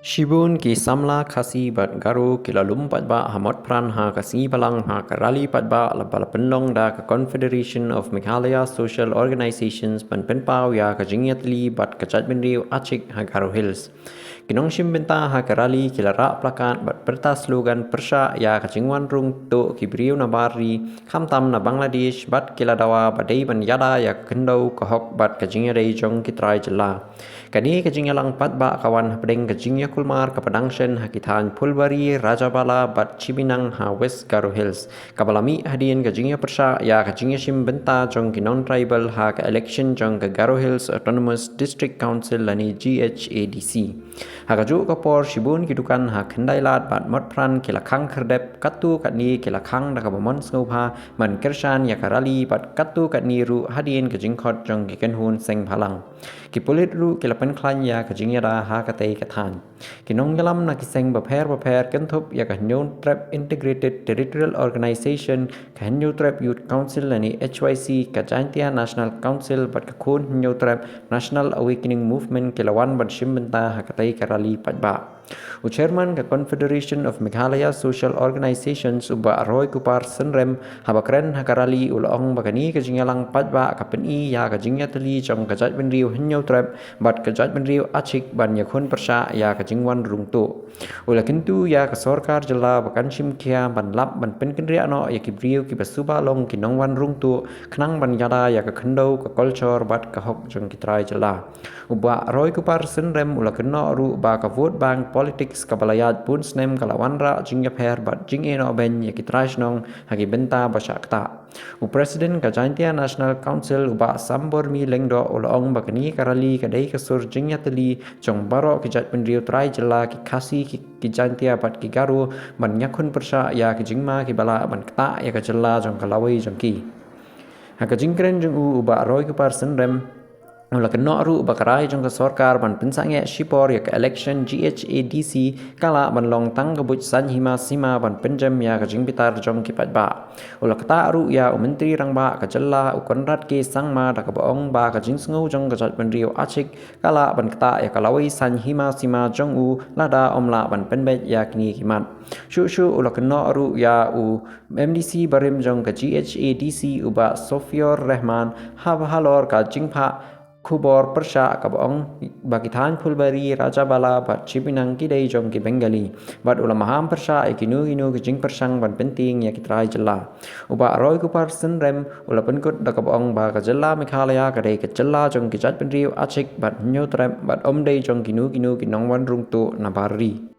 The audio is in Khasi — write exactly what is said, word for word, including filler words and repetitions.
Shibun ki samla Khasi bad Garo ki la lum paidbah ha Motphran ha ka sngi Balang ha ka rally paidbah la ba la pynlong da ka Confederation of Meghalaya Social Organizations ban pynpaw ïa ka jingïatylli bad ka jaitbynriew Achik ha Garo Hills. Ki nongshim bynta ha ka rally ki la rah plakat bad pyrta slogan pyrshah ïa ka jingwan rung tuh ki briew na bar ri khamtam na Bangladesh bad ki la dawa ba dei ban ïada ïa ka khyndew ka hok bad ka jingïadei jong ki trai jylla. Kane ka jingïalang paidbah ka wan hapdeng ka jingïakulmar ka pdeng shen ha ki thaiñ Phulbari, Rajabala bad Chibinang ha West Garo Hills. Ka ba la mih hadien ka jingïapyrshah ïa ka jingïashim bynta jong ki non-tribal ha ka election jong ka Garo Hills Autonomous District Council lane G H A D C. Ha ka juh ka por shibun ki dukan ha Khyndai Lad bad Motphran ki la khang khyrdep, katto katne ki la khang da ka ba mon sngewbha ban kyrshan ïa ka rally bad katto katne ruh hadien ka jingkhot jong ki kynhun seng bhalang. Ki pulit ruh ki la pynkhlaiñ ïa ka jingïada ha katei ka thaiñ. Ki nongïalam na ki seng bapher bapher kynthup ïa ka Hynñiewtrep Integrated Territorial Organization, ka Hynñiewtrep Youth Council lane H Y C, ka Jaintia National Council bad ka Khun Hynñiewtrep National Awakening Movement ki la wan ban shim bynta ha katei ka rally paidbah. U chairman ka Confederation of Meghalaya Social Organizations, u Bah Roy Kupar Synrem, haba kren ha ka rally u la ong ba kane ka jingïalang paidbah ka pyni ïa ka jingïatylli jong ka jaitbynriew Hynñiewtrep bad ka jaitbynriew Achik ban ïakhun pyrshah ïa ka jingwan rung tuh. U la kyntu ïa ka sorkar jylla ba kan shim khia ban lap ban pynkynriah noh ïa ki briew ki ba suba long ki nongwan rung tuh khnang ban ïada ïa ka khyndew, ka culture bad ka hok jong ki trai jylla. U Bah Roy Kupar Synrem u la kynnoh ruh ba ka vote bank politics ka ba la ïaid bun snem ka la wanrah jingïapher bad jingeh noh beiñ ïa ki trai shnong ha ki bynta ba shah ktah. U President ka Jaintia National Council, u Bah Sambormi Lyngdoh, u la ong ba kane ka rally ka dei ka sur jingïatylli jong baroh ki jaitbynriew trai jylla, ki Khasi, ki, ki Jaintia bad ki Garo ban ïakhun pyrshah ïa ki jingma ki ba lah ban ktah ïa ka jylla jong ka lawei jong ki. Ha ka jingkren jong u, u Bah Roy Kupar Synrem u la kynnoh ruh ba ka rai jong ka sorkar ban pynsangeh shipor ïa ka election G H A D C ka lah ban long tang ka buit saiñ hima sima ban pynjem ïa ka jingbitar jong ki paidbah. U la ktah ruh ïa u Myntri Rangbah ka jylla, u Conrad K Sangma, da ka ba ong ba ka jingsngew jong ka jaitbynriew Achik ka lah ban ktah ïa ka lawei saiñ hima sima jong u lada ym lah ban pynbeit ïa kine ki mat. Shuh shuh u la kynnoh ruh ïa u M D C barim jong ka G H A D C, u Bah Sofiur Rahman, haba halor ka jingphah khubor pyrshah ka ba ong ba ki thaiñ Phulbari, Rajabala bad Chibinang ki dei jong ki Bengali. Bad u la maham pyrshah ïa kino kino ki jingpyrshang ban pyntieng ïa ki trai jylla. U Bah Roy Kupar Synrem u la pynkut da ka ba ong ba ka jylla Meghalaya ka dei ka jylla jong ki jaitbynriew Achik bad Hynñiewtrep bad ym dei jong kino kino ki nongwan rung tuh na bar ri.